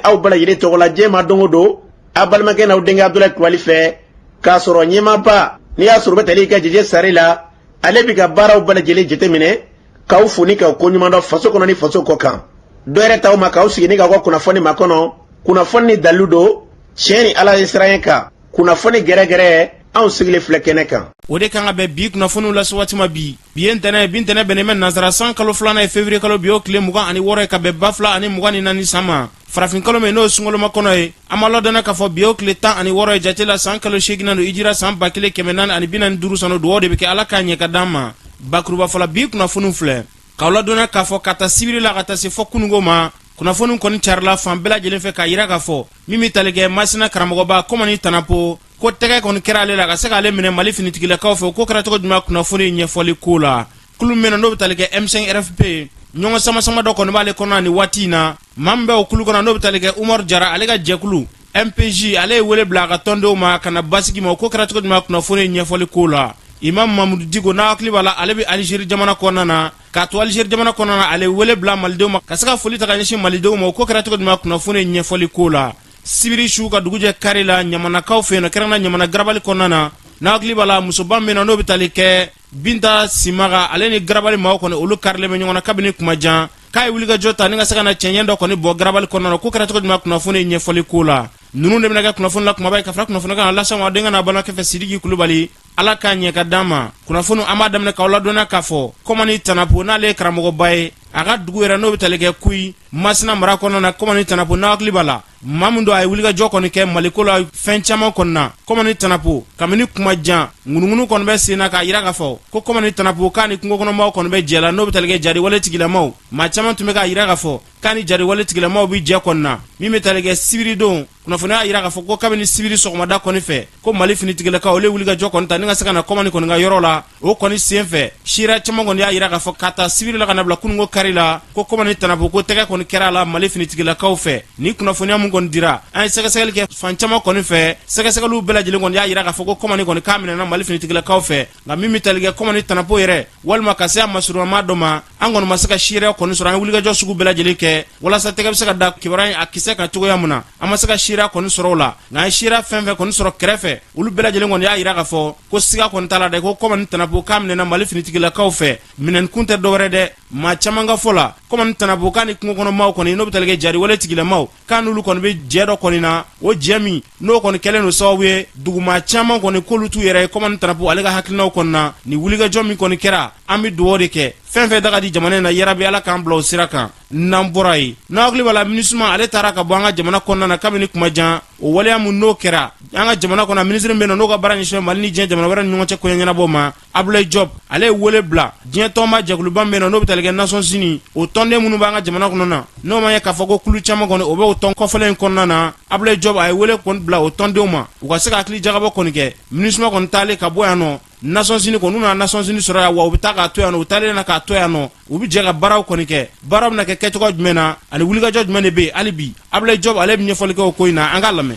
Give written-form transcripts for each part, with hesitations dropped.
aw bɛɛ lajɛlen tɔgɔ la diɲɛ ma don o don, a balimakɛ n'aw denkɛ Abudulayi Kulubali fɛ, k'a sɔrɔ ɲɛmaaba n'i y'a sɔrɔ u bɛ tali kɛ Jɛjɛ Sare la, ale b'i ka baaraw bɛɛ lajɛlen jateminɛ k'aw fo ni k'aw koɲuman dɔn faso kɔnɔ ni faso kɔ kan. Dɔ yɛrɛ t'aw ma k'aw sigi ni k'aw ka kunnafoni makɔnɔ, kunnafoni ni dalilu don, tiɲɛ ni Ala ye siran kan, kunnafoni gɛrɛgɛrɛ, anw sigilen filɛ kɛnɛ kan. O de kan ka bɛn bi kunnafoniw lase waati ma bi. Bi ye ntɛnɛn, bi ntɛnɛn bɛnnen bɛ nansara san kalo filanan ye, février kalo, bi o tile 26 ye, ka bɛn 2024 san ma, farafin kalo min n'o ye sunkalomakɔnɔ kɔnɔ ye. An b'a ladɔnniya k'a fɔ bi o tile 16 ye jate la, san kalo seeginnan don, hijira san 1445 san. Dugawu de bɛ kɛ, Ala k'a ɲɛ ka d'an ma. Bakuruba fɔlɔ, bi kunnafoniw filɛ k'aw ladɔnniya k'a fɔ ka ta sibiri la ka taa se fɔ kununko ma, kunnafoniw kɔni carila fan bɛɛ lajɛlen fɛ k'a yira k'a fɔ min bɛ tali kɛ Masina karamɔgɔba Kɔmani Tanapo, ko tɛgɛ kɔni kɛra ale la ka se k'ale minɛ Mali finitigilakaw fɛ. O ko kɛra cogo jumɛn? Kunnafoni ɲɛfɔli ko la, kulu min n'o bɛ tali kɛ M5 RFP, ɲɔgɔn sama-sama dɔ kɔni b'ale kɔnɔ ni waati in na. Maa min bɛ o kulu kɔnɔ n'o bɛ tali kɛ Umaru Jara, ale ka jɛkulu MPJ, ale ye wele bila a ka tɔndenw ma ka na basigi ma. O ko kɛra cogo jumɛn? Kunnafoni ɲɛfɔli ko la, Imam Mamudu Diko, n'a hakili b'a la, ale bɛ Alizeri jamana kɔnɔna na. K'a to Alizeri jamana kɔnɔna na, ale wele bila malidenw ma ka se ka foli ta ka ɲɛsin malidenw ma. O ko kɛra cogo jumɛn? Kunnafoni ɲɛfɔli ko la, sibiri su ka dugujɛ kari la, ɲamanakaw fɛ yen, kɛrɛnkɛrɛn Ɲamana garabali kɔnɔna na, n'a hakili b'a la, musoba min na n'o bɛ tali kɛ Binta Simaga, ale ni garabali maaw kɔni, olu karilen bɛ ɲɔgɔn na kabini kuma jan, k'a ye wulikajɔ ta ni ka se ka na cɛncɛn dɔ kɔni bɔ garabali kɔnɔna na. Ko kɛra cogo jumɛn? Kunnafoni ɲɛfɔli ko la, ninnu de bɛna kɛ kunnafoni la kumaba ye ka fara kunnafoni kan lase aw denkɛ n'a balimakɛ fɛ, Sidiki Kulubali. Ala k'a ɲɛ ka d'an ma. Kunnafoni, an b'a daminɛ k'aw ladɔnniya k'a fɔ Kɔmani Tanapo, n'ale ye karamɔgɔba ye, a ka dugu yɛrɛ n'o bɛ tali kɛ Kuyi, Masina mara kɔnɔna na, Kɔmani Tanapo, n'a hakili b'a la, maa min don, a ye wulikajɔ kɔni kɛ Maliko la fɛn caman kɔni na. Kɔmani Tanapo, kabini kuma jan, ŋunuŋunu kɔni bɛ sen na k'a yira k'a fɔ ko Kɔmani Tanapo k'a ni kungokɔnɔmaw kɔni bɛ jɛ la, n'o bɛ tali kɛ jariwale tigilamaw. Maa caman tun bɛ k'a yira k'a fɔ k'a ni jariwale tigilamaw bɛ jɛ kɔni na. Min bɛ tali kɛ sibiridon, kunnafoni y'a yira k'a fɔ ko kabini sibiri sɔgɔmada kɔni fɛ, ko Mali finitigilakaw, olu ye wulikajɔ kɔni ta ni ka se ka na Kɔmani kɔni ka yɔrɔ la. O kɔni sen fɛ, seereya caman kɔni y'a yira k'a fɔ ka ta sibiri la ka na bila kununko kari la, ko Kɔmani Tanapo, ko tɛgɛ kɔni kɛra a la Mali finitigilakaw fɛ. Ni kunnafoniya min kɔni dira, an ye sɛgɛsɛgɛli kɛ fan caman kɔni fɛ, sɛgɛsɛgɛliw bɛɛ lajɛlen kɔni y'a yira k'a fɔ ko Kɔmani kɔni k'a minɛna Mali finitigilakaw fɛ. Nka min bɛ tali kɛ Kɔmani Tanapo yɛrɛ walima ka se a masurunma dɔ ma, an kɔni ma se ka seereya kɔni sɔrɔ. An ye wulikajɔ sugu bɛɛ lajɛlen kɛ walasa tɛgɛ bɛ se ka da kibaruya in a kisɛ kan cogoya min na, an ma se ka seereya kɔni sɔrɔ o la. Nka an ye seereya fɛn fɛn kɔni sɔrɔ kɛrɛfɛ, olu bɛɛ lajɛlen kɔni y'a yira k'a fɔ ko siga kɔni t'a la dɛ, ko Kɔmani Tanapo k'a minɛna Mali finitigilakaw fɛ. Minɛni kun tɛ dɔwɛrɛ dɛ, maa caman ka fɔ la, Kɔmani Tanapo k'a ni kungokɔnɔmaw kɔni, n'o bɛ tali kɛ jariwale tigilamaw, k'a n'olu kɔni bɛ jɛ dɔ kɔni na. O jɛ min n'o kɔni kɛlen don sababu ye, dugumaa caman kɔni k'olu t'u yɛrɛ ye Kɔmani Tanapo ale ka hakilinaw kɔni na. Ni wulikajɔ min kɔni kɛra, an bɛ dugawu de kɛ, fɛn fɛn da ka di jamana in na, yarabi Ala k'an bila o sira kan. N'an bɔra yen, n'a hakili b'a la, MINUSMA, ale taara ka bɔ an ka jamana kɔnɔna na kabini kuma jan. O waleya min n'o kɛra an ka jamana kɔnɔ, minisiri min bɛ yen n'o ka baara ɲɛsinnen Mali ni diɲɛ jamana wɛrɛ ni ɲɔgɔn cɛ koɲɛ ɲɛnabɔ ma, Abdoulaye Diop, ale ye wele bila diɲɛ tɔnba jɛkuluba min bɛ yen n'o bɛ tali kɛ Nations Unies, o tɔnden minnu b'an ka jamana kɔnɔ na, n'o ma ɲɛ k'a fɔ ko kulu caman kɔni o bɛ o tɔn kɔfɛlen in kɔnɔna na, Abdoulaye Diop, a ye wele kɔni bila o tɔndenw ma, u ka se ka hakili jagabɔ kɔni kɛ MINUSMA kɔni taalen ka bɔ yan nɔ. Nations Unies kɔni, u nana Nations Unies sɔrɔ yan wa, u bɛ taa k'a to yan nɔ. U taalen na k'a to yan nɔ, u bɛ jɛ ka baaraw kɔni kɛ. Baaraw bɛna kɛ kɛcogo jumɛn na ani wulikajɔ jumɛn de bɛ yen hali bi? Abdoulaye Diop, ale bɛ ɲɛfɔli kɛ o ko in na, an k'a lamɛn.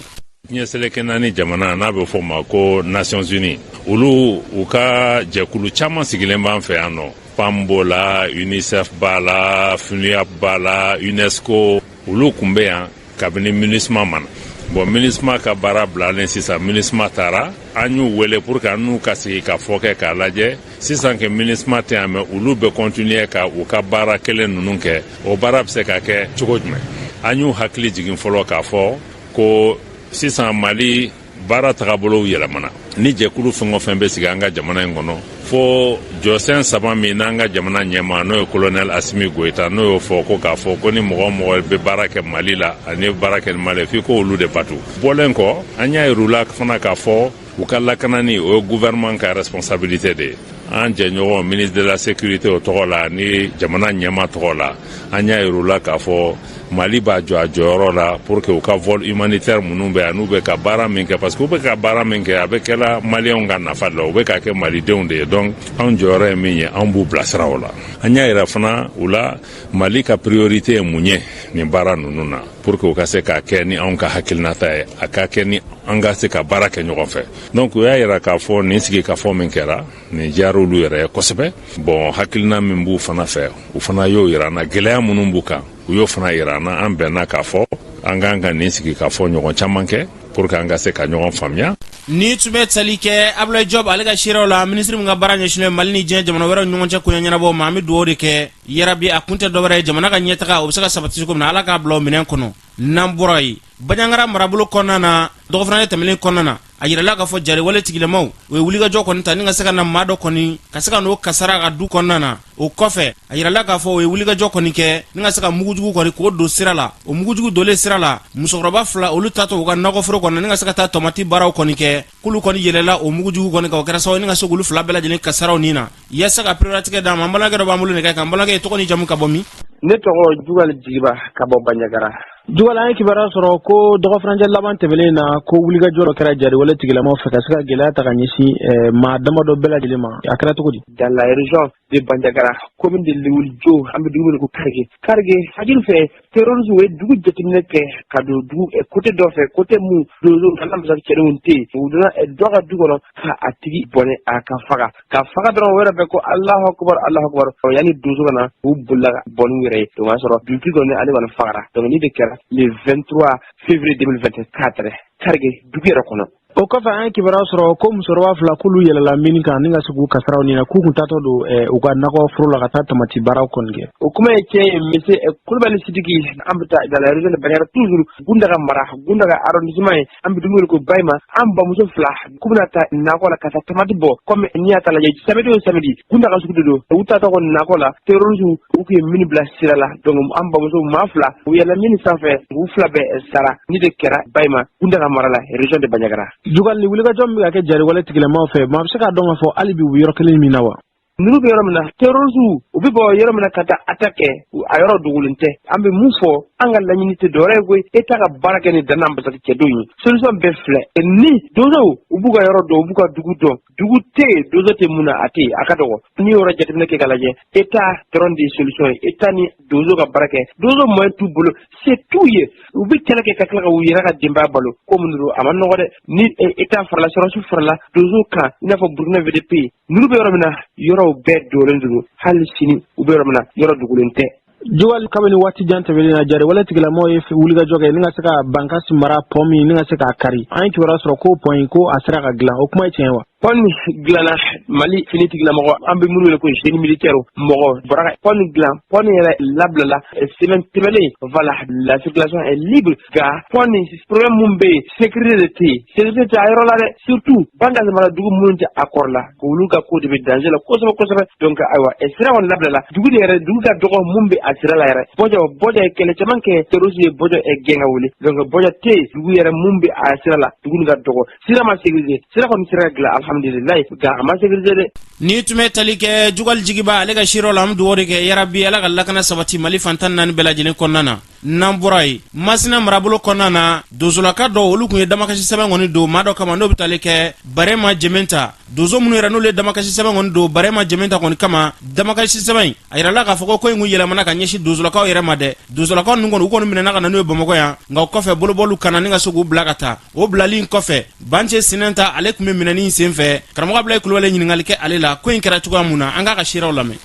Diɲɛ seleke naani jamana n'a bɛ fɔ o ma ko Nations Unies, olu u ka jɛkulu caman sigilen b'an fɛ yan nɔ. PAM b'o la, UNICEF b'a la, FNUAP b'a la, UNESCO. Olu kun bɛ yan kabini MINUSMA ma na. Bon, MINUSMA ka baara bilalen sisan, MINUSMA taara, an y'u wele pour que an n'u ka sigi ka fɔ kɛ k'a lajɛ sisan que MINUSMA tɛ yan, mais olu bɛ continuer ka u ka baara kelen ninnu kɛ, o baara bɛ se ka kɛ cogo jumɛn. An y'u hakili jigin fɔlɔ k'a fɔ ko sisan Mali baara tagabolow yɛlɛmana. Ni jɛkulu fɛn o fɛn bɛ sigi an ka jamana in kɔnɔ, fo jɔsen saba min n'an ka jamana ɲɛmaa, n'o ye colonel Asimi Goyita, n'o y'o fɔ ko k'a fɔ ko ni mɔgɔ o mɔgɔ bɛ baara kɛ Mali la ani baara kɛ ni Mali, f'i k'olu de bato. Bɔlen kɔ, an y'a yir'u la fana k'a fɔ u ka lakanani, o ye gouvernement ka responsabilité de ye. An jɛɲɔgɔn ministre de la sécurité, o tɔgɔ la ni jamana ɲɛmaa tɔgɔ la, an y'a yir'u la k'a fɔ Mali b'a jɔ a jɔyɔrɔ la pour que u ka vol humanitaire minnu bɛ yan, n'u bɛ ka baara min kɛ, parce que u bɛ ka baara min kɛ, a bɛ kɛla maliyɛnw ka nafa de la, u bɛ ka kɛ malidenw de ye. Donc anw jɔyɔrɔ ye min ye, anw b'u bilasira o la. An y'a yira fana u la Mali ka priorité ye mun ye nin baara ninnu na, pour que u ka se k'a kɛ ni anw ka hakilinata ye, a ka kɛ ni an ka se ka baara kɛ ɲɔgɔn fɛ. Donc u y'a yira k'a fɔ nin sigikafɔ min kɛra, nin diyara olu yɛrɛ ye kosɛbɛ. Bon, hakilina min b'u fana fɛ, u fana y'o yira an na. Gɛlɛya minnu b'u kan, u y'o fana yira an na. An bɛnna k'a fɔ An kan ka nin sigi ka fɔ ɲɔgɔn caman kɛ pour que an ka se ka ɲɔgɔn faamuya. Ni tun bɛ tali kɛ Abulayi Jɔb ale ka seerew la, minisiri min ka baara ɲɛsinnen Mali ni diɲɛ jamana wɛrɛw ɲɔgɔn cɛ koɲɛ ɲɛnabɔ ma, an bɛ dugawu de kɛ yarabi, a kun tɛ dɔwɛrɛ ye, jamana ka ɲɛtaga o bɛ se ka sabati cogo min na, Ala k'a bila o minɛn kɔnɔ. N'an bɔra yen, Banjagara marabolo kɔnɔna na, dɔgɔfurancɛ tɛmɛnen kɔnɔna na, a yirala k'a fɔ jariwale tigilamaw u ye wulikajɔ kɔni ta ni ka se ka na maa dɔ kɔni ka se ka n'o kasara a ka du kɔnɔna na. O kɔfɛ, a yirala k'a fɔ u ye wulikajɔ kɔni kɛ ni ka se ka mugujugu kɔni k'o don sira la. O mugujugu donlen sira la, musokɔrɔba fila olu tatɔ u ka nakɔforo kɔnɔ ni ka se ka taa tɔmati baaraw kɔni kɛ, k'olu kɔni yɛlɛla o mugujugu kɔni kan. O kɛra sababu ni ka se k'olu fila bɛɛ lajɛlen kasaraw nin na. Yaasa ka pereperelatigɛ d'an ma, an balimakɛ dɔ b'an bolo nɛgɛ kan. An balimakɛ, tɔgɔ ni jamu, ka bɔ min? Ne tɔgɔ Jugali Jigiba, ka bɔ Banjagara. Jugali, an ye kibaruya sɔrɔ ko dɔgɔfurancɛ laban tɛmɛnen na, ko wulikajɔ dɔ kɛra jariwale tigilamaw fɛ ka se ka gɛlɛya ta ka ɲɛsin maa damadɔ bɛɛ lajɛlen ma. A kɛra cogo di? Dans la région de Banjagara, commune de Léouljo, an bɛ dugu min ko Karige. Karige, fajiri fɛ, terroristes ye dugu jateminɛ kɛ ka don dugu côté dɔ fɛ, côté mun donso kana masakɛ cɛdenw tɛ yen. U donna dɔ ka du kɔnɔ ka a tigi bɔnɛ a ka faga ka faga dɔrɔn, o yɛrɛ bɛ ko Alahu akubar, Alahu akubar. Yanni donso ka na, u bolila ka bɔ n'u yɛrɛ ye. Donc o y'a sɔrɔ dugutigi kɔni, ale kɔni fagara. Donc nin de kɛra le 23 février 2024, Karige dugu yɛrɛ kɔnɔ. O kɔfɛ, an ye kibaruya sɔrɔ ko musokɔrɔba fila k'olu yɛlɛla mini kan ni ka se k'u kasaraw nin na, k'u kun tatɔ don u ka nakɔ foro la ka taa tamati baaraw kɔni kɛ. O kuma ye tiɲɛ ye, monsieur Kulubali Sidiki. An bɛ taa dans la région de Bandiagara toujours, Gundaga mara, Gundaga arrondissement ye, an bɛ dugu wele ko Bayima. An bamuso fila k'u bɛna taa nakɔ la ka taa tamati bɔ, komi n'i y'a ta lajɛ, samedi o samedi Gundaga sugu de don. U taatɔ kɔni nakɔ la, terroristes u kun ye mine bila sira la. Donc an bamuso maa fila, u yɛlɛla mine sanfɛ, u fila bɛɛ sara. Ni de kɛra Bayima, Gundaga mara la, région de Bandiagara. Jugali, wulikajɔ min bɛ ka kɛ jariwale tigilamaw fɛ, maa bɛ se k'a dɔn k'a fɔ hali bi u bɛ yɔrɔ kelen min na wa? Ninnu bɛ yɔrɔ min na, terroristes u bɛ bɔ yɔrɔ min na ka taa attaque kɛ, a yɔrɔ dogolen tɛ. An bɛ mun fɔ? An ka laɲini tɛ dɔwɛrɛ ye koyi, État ka baara kɛ ni dan masakɛ cɛdenw ye. Solution bɛɛ filɛ ni donsow u b'u ka yɔrɔ dɔn, u b'u ka dugu dɔn. Dugu tɛ yen donso tɛ mun na, a tɛ yen, a ka dɔgɔ. N'i y'o yɔrɔ jateminɛ kɛ k'a lajɛ, État dɔrɔn de ye solution ye. État ni donso ka baara kɛ. Donso moyen t'u bolo, se t'u ye, u bɛ kɛlɛ kɛ ka tila ka u yɛrɛ ka denbaya balo. Ko min don, a ma nɔgɔ dɛ. Ni État farala, sɔrɔdasiw farala donso kan, i n'a fɔ Burukina VDP, ninnu bɛ yɔrɔ min na, yɔrɔw bɛɛ dogolen don. Hali sini u bɛ yɔrɔ min na, yɔrɔ dogolen tɛ. Jugali, kabini waati jan tɛmɛnen na, jariwale tigilamaw ye wulikajɔ kɛ ni ka se ka Bankasi mara pont min ni ka se k'a kari. An ye kibaruya sɔrɔ ko pont in, ko a sera ka dilan. O kuma ye tiɲɛ wa? Pont nin dilanna. Mali fini tigilamɔgɔ, an bɛ minnu wele ko génie militaire, mɔgɔ bɔra ka pont nin dilan. Pont nin yɛrɛ labilala semaine tɛmɛnen. Voilà, la circulation est libre. Nka pont nin, problème mun bɛ yen, sécurité de tɛ yen, sécurité tɛ a yɔrɔ la dɛ. Surtout Bankasi mara dugu minnu tɛ accord la, olu ka ko de bɛ danger la kosɛbɛ kosɛbɛ. Donc ayiwa, sira kɔni labilala. Dugu de yɛrɛ, dugu ka dɔgɔ mun bɛ a sira la yɛrɛ. Bɔjɔ, Bɔjɔ ye kɛlɛ caman kɛ, terroriste ye Bɔjɔ gɛn ka wuli. Donc Bɔjɔ tɛ yen, dugu yɛrɛ mun bɛ a sira la, dugu nin ka dɔgɔ, sira ma sécuriser. Sira kɔni sera ka dilan, alhamdulilayi, nka a ma sécuriser dɛ. Ni tun bɛ tali kɛ Jugali Jigiba ale ka seerew la, an bɛ dugawu de kɛ yarabi, Ala ka lakana sabati Mali fan 14 bɛɛ lajɛlen kɔnɔna na. N'an bɔra yen, Masina marabolo kɔnɔna na, donsolaka dɔw olu tun ye damakasi sɛbɛn kɔni don maa dɔ kama, n'o bɛ tali kɛ Barema Jɛmɛnta. Donso minnu yɛrɛ n'olu ye damakasi sɛbɛn kɔni don Barema Jɛmɛnta kɔni kama, damakasi sɛbɛn in, a yirala k'a fɔ ko ko in kun yɛlɛmana ka ɲɛsin donsolakaw yɛrɛ ma dɛ. Donsolakaw ninnu kɔni, u kɔni minɛna ka na n'u ye Bamakɔ yan, nka o kɔfɛ bolobɔliw kana ni ka se k'u bila ka taa. O bilali in kɔfɛ, Bance Sinɛnta ale tun bɛ minɛni in senfɛ. Karamɔgɔ Abulayi Kulubali ɲininkali kɛ ale la, ko in kɛra cogoya mun na. An k'a ka seerew lamɛn.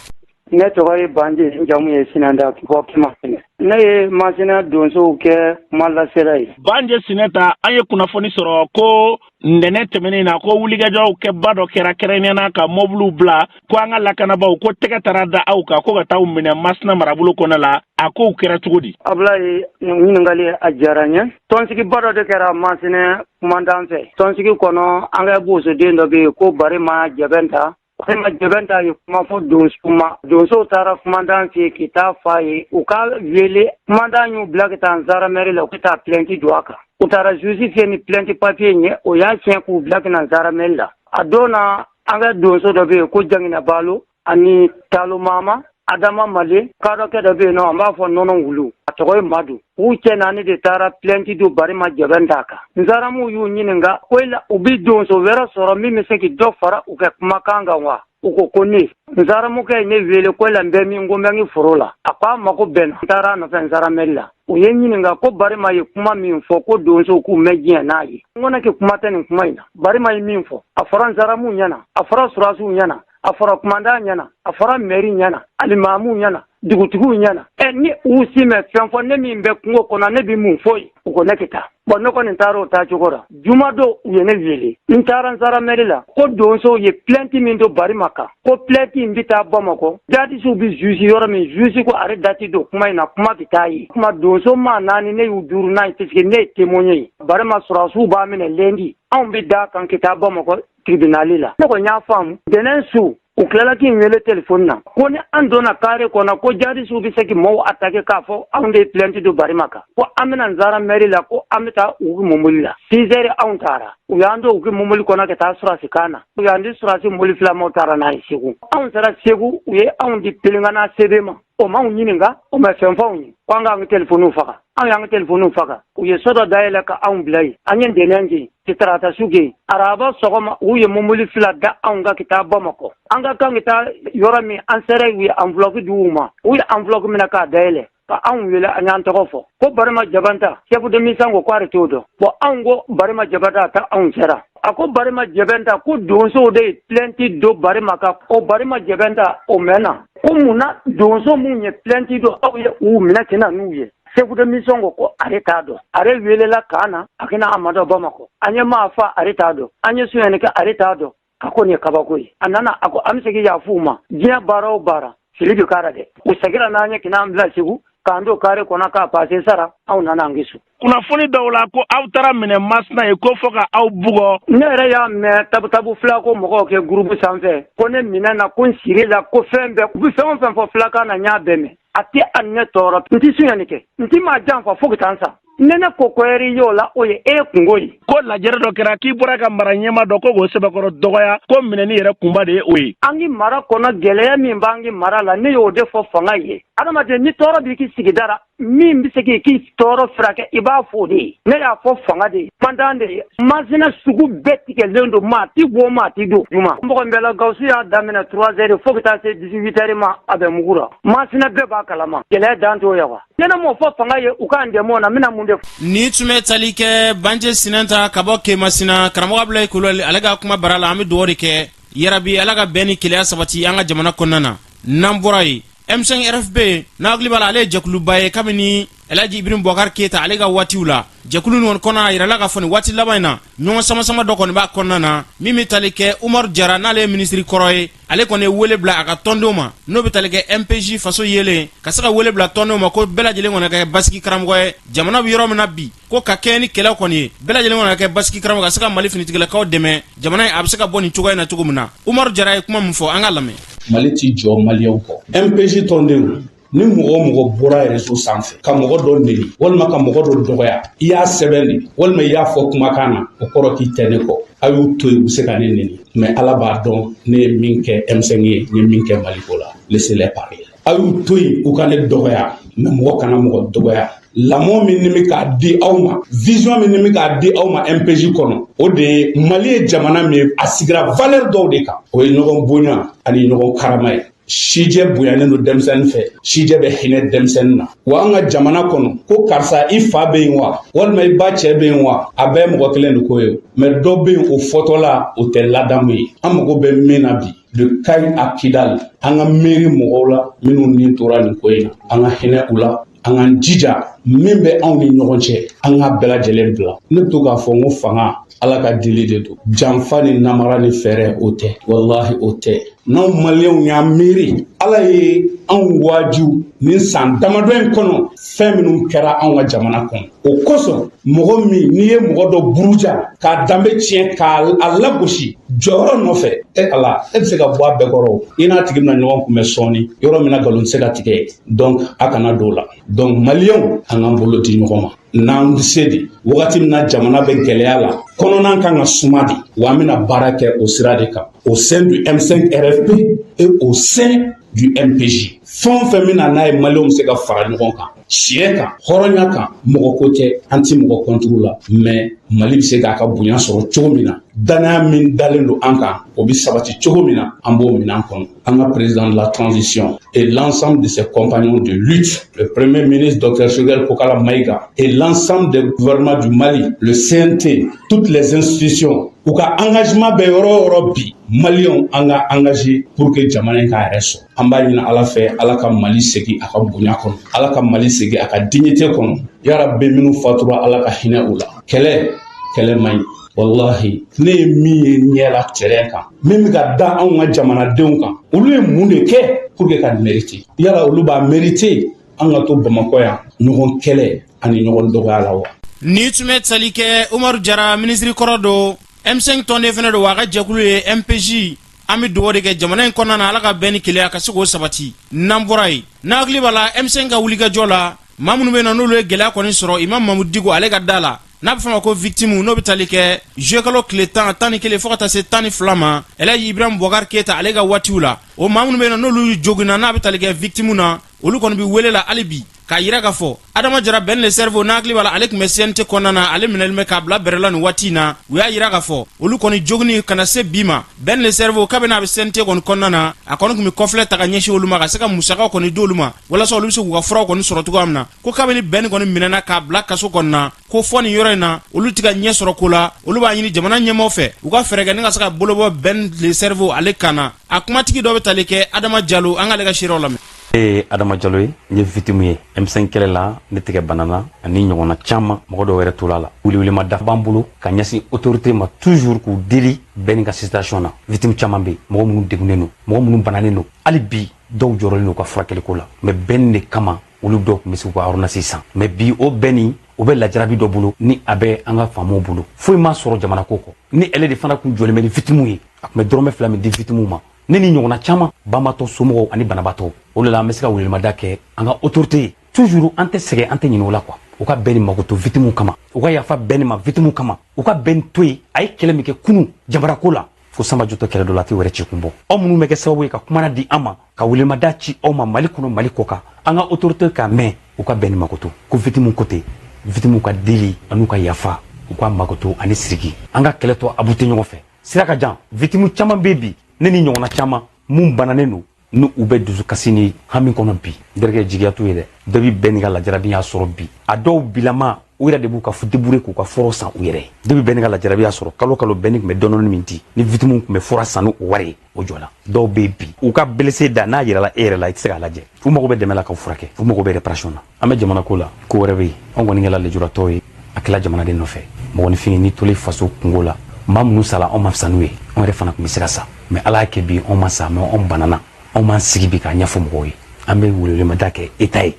Ne tɔgɔ ye Banje, n jamu ye Sinɛnta, bɔ Masina. Ne ye Masina donsow kɛ kuma lasela ye. Banje Sinɛnta, an ye kunnafoni sɔrɔ ko ntɛnɛn tɛmɛnen na, ko wulikajɔw kɛba dɔ kɛra, kɛrɛnkɛrɛnnenya ka mɔbiliw bila, ko an ka lakanabaaw ko tɛgɛ taara da aw kan ko ka taa minɛ Masina marabolo kɔnɔ la. A kow kɛra cogo di? Abulayi, ɲininkali a diyara n ye. Tɔnsigiba dɔ de kɛra Masina kumandan fɛ. Tɔnsigi kɔnɔ, an ka bosoden dɔ bɛ yen ko Barima Jɛbɛnta. Barima Jɛbɛnta ye kuma fɔ donsow ma. Donsow taara kumandan fɛ yen k'i taa f'a ye u ka wele. Kumandan y'u bila ka taa gendarmerie la, u ka taa plainte don a kan. U taara juge fɛ ni plainte papier ye, o y'a tiɲɛ k'u bila ka na gendarmerie la. A don na, an ka donso dɔ bɛ yen ko Jangina Balo ani Talo Mama Adama Male, kadɔkɛ dɔ bɛ yen nɔ, an b'a fɔ nɔnɔ wulu, a tɔgɔ ye Madu. U cɛ naani de taara plainte don Barima Jɛbɛnta kan. Gendarmew y'u ɲininka ko u bɛ donso wɛrɛ sɔrɔ min bɛ se k'i dɔ fara u kɛ kumakan kan wa? U ko ko ne. Gendarmekɛ ye ne wele ko la n bɛ min, ko n bɛ n foro la. A ko a mako bɛn na. N taara a nɔfɛ gendarmerie la. U ye ɲininka ko Barima ye kuma min fɔ, ko donso k'u mɛn diɲɛ n'a ye. N ko ne kɛ kuma tɛ nin kuma in na. Barima ye min fɔ, a fɔra gendarmew ɲɛna, a fɔra sɔrɔdasiw ɲɛna. A fɔra kumandan ɲɛna, a fɔra mɛri ɲɛna, alimamuw ɲɛna, dugutigiw ɲɛna. Ɛ, ni u si mɛ fɛn fɔ, ne min bɛ kungo kɔnɔ, ne bɛ mun fɔ yen? U ko ne kɛ taa. Bɔn, ne kɔni taara o taa cogo la. Juma don, u ye ne wele, n taara n sara mɛri la ko donsow ye plainte min don Barima kan, ko plainte in bɛ taa Bamakɔ, jadisiw bɛ juge yɔrɔ min, juge ko are dati don kuma in na, kuma bɛ taa yen. Kuma donso maa naani, ne y'u duuru n'a ye, puisque ne ye témoin ye. Barima sɔrɔdasiw b'a minɛ lundi, anw bɛ da kan ka taa Bamakɔ tribunal la. Ne kɔni y'a faamu, ntɛnɛn su, u tilala k'i wele telefɔni na ko ni an donna carré kɔnɔ, ko jadisiw bɛ se k'i mɔgɔw attaquer k'a fɔ anw de ye plainte don Barima kan, ko an bɛna n sara mairie la, ko an bɛ taa u mobili la. 6 heures, anw taara, u y'an don u ka mobili kɔnɔ ka taa sɔrɔdasi camp na. U y'an di sɔrɔdasi mobili filamaw taara n'a ye Segu. Anw sera Segu, u ye anw di Pelengana CB ma. O m'anw ɲininka, o ma fɛn fɔ anw ye, ko an k'an ka telefɔniw faga. Anw y'an ka telefɔniw faga. U ye so dɔ dayɛlɛ ka anw bila yen. An ye ntɛnɛn kɛ yen, tarata su kɛ yen. Araba sɔgɔma, u ye mobili fila da anw kan ka taa Bamakɔ. An ka kan ka taa yɔrɔ min, an sera, u ye enveloppe di u ma. U ye enveloppe minɛ k'a dayɛlɛ ka anw wele. An y'an tɔgɔ fɔ ko Barima Jabanta, chef de mission ko k'ale t'o dɔn. Bon, anw ko Barima Jabanta ta anw sera. A ko Barima Jabanta, ko donsow de ye plainte don Barima kan. O Barima Jabanta o mɛnna ko mun na donso mun ye plainte don, aw ye u minɛ ka na n'u ye? Chef de mission ko ko ale t'a dɔn. Ale welela camp na, a kana a ma dɔn Bamakɔ. An ye maa fa, ale t'a dɔn. An ye sonyani kɛ, ale t'a dɔn. A ko nin ye kabako ye. A nana, a ko an bɛ se k'i yafu ma. Diɲɛ baara o baara, fili bɛ k'a la dɛ. U seginna n'an ye k'an bila Segu, k'an don carré kɔnɔ k'a pase sara. Anw nana an so. Kunnafoni dɔw la ko aw taara minɛ Masina ye, ko fɔ ka aw bugɔ. Ne yɛrɛ y'a mɛn tabutabu fila ko mɔgɔw kɛ groupe sanfɛ ko ne minɛ na, ko n siri la, ko fɛn bɛɛ, u bɛ fɛn o fɛn fɔ filakan na, n y'a bɛɛ mɛn. A tɛ a ne tɔɔrɔ, n tɛ sonyani kɛ, n tɛ maa janfa fo ka taa n sa. Ne ne ko kɔyɛri y'o la, o ye e kungo ye. Ko lajɛrɛ dɔ kɛra k'i bɔra ka mara ɲɛma dɔ ko k'o sɛbɛkɔrɔ dɔgɔya, ko minɛni yɛrɛ kunba de ye o ye. An ki mara kɔnɔ, gɛlɛya min b'an ki mara la, ne y'o de fɔ fanga ye. Adamaden, ni tɔɔrɔ b'i ki sigida la, min bɛ se k'i k'i tɔɔrɔ furakɛ, i b'a fɔ o de ye. Ne y'a fɔ fanga de ye, mandan de ye. Masina sugu bɛɛ tigɛlen don, maa ti bɔ, maa ti don. Juma mɔgɔ bɛɛ la, Gawusu y'a daminɛ 3 heures fo ka taa se 18 heures ma, a bɛ mugu la. Masina bɛɛ b'a kalama, gɛlɛya dan t'o ye wa. Ne ne m'o fɔ fanga ye, u k'an dɛmɛ o na, n bɛna mun de. Ni tun bɛ tali kɛ Banje Sinɛnta ka bɔ Kemasina, karamɔgɔ Abulayi Kulubali ale ka kuma bara la. An bɛ dugawu de kɛ yarabi, Ala ka bɛn ni kelenya sabati an ka jamana kɔnɔna na. N'an bɔra yen, M5 RFP, n'a hakili b'a la, ale ye jɛkuluba ye kabini Elhaji Ibrahim Boubacar Keita ale ka waatiw la. Jɛkulu nin kɔni kɔnɔ, a yirala k'a fɔ nin waati laban in na, ɲɔgɔn sama-sama dɔ kɔni b'a kɔnɔna na min bɛ tali kɛ Umaru Jara, n'ale ye minisiri kɔrɔ ye. Ale kɔni ye wele bila a ka tɔndenw ma, n'o bɛ tali kɛ MPJ faso yelen, ka se ka wele bila tɔndenw ma ko bɛɛ lajɛlen kɔni ka kɛ basigi karamɔgɔ ye. Jamana bɛ yɔrɔ min na bi, ko ka kɛɲɛ ni kɛlɛ kɔni ye, bɛɛ lajɛlen kɔni ka kɛ basigi karamɔgɔ, ka se ka Mali finitigilakaw dɛmɛ, jamana in a bɛ se ka bɔ nin cogoya in na cogo min na. Umaru Jara ye kuma min fɔ, an ka lamɛn. Mali ti jɔ maliyɛnw kɔ. MPJ tɔndenw, ni mɔgɔ o mɔgɔ bɔra réseau sanfɛ ka mɔgɔ dɔ neni walima ka mɔgɔ dɔ dɔgɔya, i y'a sɛbɛn de walima i y'a fɔ kumakan na, o kɔrɔ k'i tɛ ne kɔ. A y'u to yen, u bɛ se ka ne neni, mais Ala b'a dɔn ne ye min kɛ M5 ye, n ye min kɛ Maliko la. Laissez-les parler. A y'u to yen, u ka ne dɔgɔya, mais mɔgɔ kana mɔgɔ dɔgɔya. Lamɔ min ni bɛ k'a di aw ma, vision min ni bɛ k'a di aw ma MPJ kɔnɔ, o de ye Mali ye jamana min ye, a sigira valeur dɔw de kan, o ye ɲɔgɔn bonya ani ɲɔgɔn karama ye. Sijɛ bonyanen don denmisɛnnin fɛ, sijɛ bɛ hinɛ denmisɛnnin na. Wa an ka jamana kɔnɔ, ko karisa i fa bɛ yen wa, walima i ba cɛ bɛ yen wa, a bɛɛ mɔgɔ kelen de ko ye. Mais dɔ bɛ yen, o fɔtɔla o tɛ ladamu ye. An mago bɛ min na bi, de Kayes à Kidal, an ka miiri mɔgɔw la minnu ni tora nin ko in na, an ka hinɛ u la, an k'an jija min bɛ anw ni ɲɔgɔn cɛ, an k'a bɛɛ lajɛlen bila. Ne bɛ to k'a fɔ n ko fanga, Ala ka dili de don. Janfa ni namara ni fɛɛrɛ, o tɛ, walahi o tɛ. N'anw maliyɛnw y'an miiri, Ala ye anw waaju nin san damadɔ in kɔnɔ, fɛn minnu kɛra anw ka jamana kɔnɔ, o kosɔn mɔgɔ min n'i ye mɔgɔ dɔ buruja k'a danbe tiɲɛ, k'a lagosi jɔyɔrɔ nɔfɛ, e Ala, e bɛ se ka bɔ a bɛɛ kɔrɔ. I n'a tigi bɛna ɲɔgɔn kunbɛn sɔɔni yɔrɔ min na, nkalon tɛ se ka tigɛ. Donc a kana don o la. Donc maliyɛnw, an k'an bolo di ɲɔgɔn ma n'an bɛ se de. Wagati min na jamana bɛ gɛlɛya la, kɔnɔna kan ka suma de wa, an bɛna baara kɛ o sira de kan au sein du M5 RFP et au sein du MPJ. Fɛn o fɛn bɛ na n'a ye, maliyɛnw bɛ se ka fara ɲɔgɔn kan tiɲɛ kan, hɔrɔnya kan, mɔgɔ ko tɛ, an ti mɔgɔ contre la, mais Mali bɛ se k'a ka bonya sɔrɔ cogo min na. Danaya min dalen don an kan, o bɛ sabati cogo min na, an b'o minɛn kɔnɔ. An ka président de la transition et l'ensemble de ses compagnons de lutte, le premier ministre Dr Choguel Kokala Maïga et l'ensemble des gouvernements du Mali, le CNT, toutes les institutions, u ka engagement bɛ yɔrɔ o yɔrɔ bi, Maliyɛnw, an ka engagé pour que jamana in k'a yɛrɛ sɔrɔ. An b'a ɲini Ala fɛ, Ala ka Mali segin a ka bonya kɔnɔ, Ala ka Mali segin a ka dignité kɔnɔ. Yarabi, minnu fatura, Ala ka hinɛ u la. Kɛlɛ, kɛlɛ man ɲi. Wallahi, ne ye min ye ɲɛ la terrain kan, min bɛ ka da anw ka jamanadenw kan, olu ye mun de kɛ pour que ka mériter? Yala olu b'a mériter an ka to Bamakɔ yan ɲɔgɔn kɛlɛ ani ɲɔgɔn dɔgɔya la wa? Ni tun bɛ tali kɛ Umaru Jara, minisiri kɔrɔ don, M5 tɔnden fɛnɛ don, wa a ka jɛkulu ye MPJ. An bɛ dugawu de kɛ jamana in kɔnɔna na, Ala ka bɛn ni kelenya ka se k'o sabati. N'an bɔra yen, n'a hakili b'a la, M5 ka wulikajɔ la, maa minnu bɛ yen nɔ, n'olu ye gɛlɛya kɔni sɔrɔ Imam Mamudu Diko ale ka da la, n'a bɛ fɔ ma ko victime, n'o bɛ tali kɛ juillet kalo tile 10, 11 fo ka taa se 12 ma, Elhaji Ibrahim Boubacar Keita ale ka waatiw la, o maa minnu bɛ yen nɔ, n'olu joginna, n'a bɛ tali kɛ victime na, olu kɔni bɛ wele la hali bi k'a yira k'a fɔ Adama Jara Ben le Cerveau, n'a hakili b'a la, ale tun bɛ CNT kɔnɔna na, ale minɛlen bɛ k'a bila bɛrɛ la nin waati in na. U y'a yira k'a fɔ olu kɔni jogini ka na se bi ma, Ben le Cerveau, kabini a bɛ CNT kɔni kɔnɔna na, a kɔni tun bɛ kɔfilɛ ta ka ɲɛsin olu ma, ka se ka musakaw kɔni di olu ma walasa olu bɛ se k'u ka furaw kɔni sɔrɔ cogoya min na. Ko kabini Ben kɔni minɛna k'a bila kaso kɔni na, ko fɔ nin yɔrɔ in na, olu tɛ ka ɲɛ sɔrɔ ko la. Olu b'a ɲini jamana ɲɛmaaw fɛ, u ka fɛɛrɛ kɛ ni ka se ka bolobɔ Ben le Cerveau ale kan na. A kumatigi dɔ bɛ tali kɛ Adama Jalo, an k'ale ka seerew lamɛn. Ne ye Adama Jalo ye, n ye victime ye M5 kɛlɛ la. Ne tigɛ banana ani ɲɔgɔnna caman, mɔgɔ dɔw yɛrɛ tola la. Welewelema b'an bolo ka ɲɛsin autorité ma, toujours k'u deli bɛɛ ni ka situation na. Victime caman bɛ yen, mɔgɔ minnu degunnen don, mɔgɔ minnu bananen don, hali bi dɔw jɔrɔlen don u ka furakɛliko la. Mais bɛn de kama, olu dɔw tun bɛ se k'u ka ordonnance san. Mais bi, o bɛn ni o bɛ lajarabi dɔ bolo ni a bɛ an ka faamaw bolo, foyi ma sɔrɔ jamana ko kɔ. Ni ele de fana kun jɔlen bɛ ni victime ye, a tun bɛ dɔrɔmɛ 2 min di victime ma, ne ni ɲɔgɔnna caman, banbatɔ somɔgɔw ani banabaatɔ. O de la, an bɛ se ka welemada kɛ an ka autorité ye. Toujours an tɛ sɛgɛn, an tɛ ɲinɛ o la quoi. U ka bɛn ni makoto victime kama, u ka yafa bɛn ni ma victime kama, u ka bɛn to yen. A ye kɛlɛ min kɛ kunu jamana ko la, fo sanba jɔtɔ kɛlɛ dɔ la, a tɛ wɛrɛ ci kun bɔ. Aw minnu bɛ kɛ sababu ye ka kumana di an ma, ka welemada ci aw ma Mali kɔnɔ, Mali kɔ kan, an ka autorité k'a mɛn, u ka bɛn ni makoto ko victime ko ten. Victime ka deli an'u ka yafa, u ka makoto ani siriki, an ka kɛlɛ tɔ abute ɲɔgɔn fɛ. Sira ka jan, victime caman bɛ bi, ne ni ɲɔgɔnna caman mun bananen don, ni u bɛ dusukasi ni hami kɔnɔ bi. Dɛrɛkɛ jigiya t'u ye dɛ. Dɔ bi bɛn ni ka lajarabi y'a sɔrɔ bi, a dɔw bilama u yɛrɛ de b'u ka débrouiller k'u ka furaw san u yɛrɛ ye. Depuis bɛn ni ka lajarabi y'a sɔrɔ, kalo kalo bɛn ni tun bɛ dɔɔni min di, ni victime tun bɛ fura san ni o wari ye, o jɔla. Dɔw bɛ bi, u ka blessé da n'a yirala e yɛrɛ la, i tɛ se k'a lajɛ. U mago bɛ dɛmɛ la k'u furakɛ, u mago bɛ réparation na. An bɛ jamana ko la, ko wɛrɛ bɛ yen. Anw kɔni kɛla lujuratɔw ye, a kɛla jamanaden nɔfɛ. Mɔgɔninfin, n'i tolen faso kungo la, maa minnu sala, anw ma fisa n'u ye. Anw yɛrɛ fana tun bɛ se ka sa, mais Ala y'a kɛ bi anw ma sa, mais anw banana. Anw m'an sigi bi k'a ɲɛfɔ mɔgɔw ye. An bɛ welemada kɛ État ye.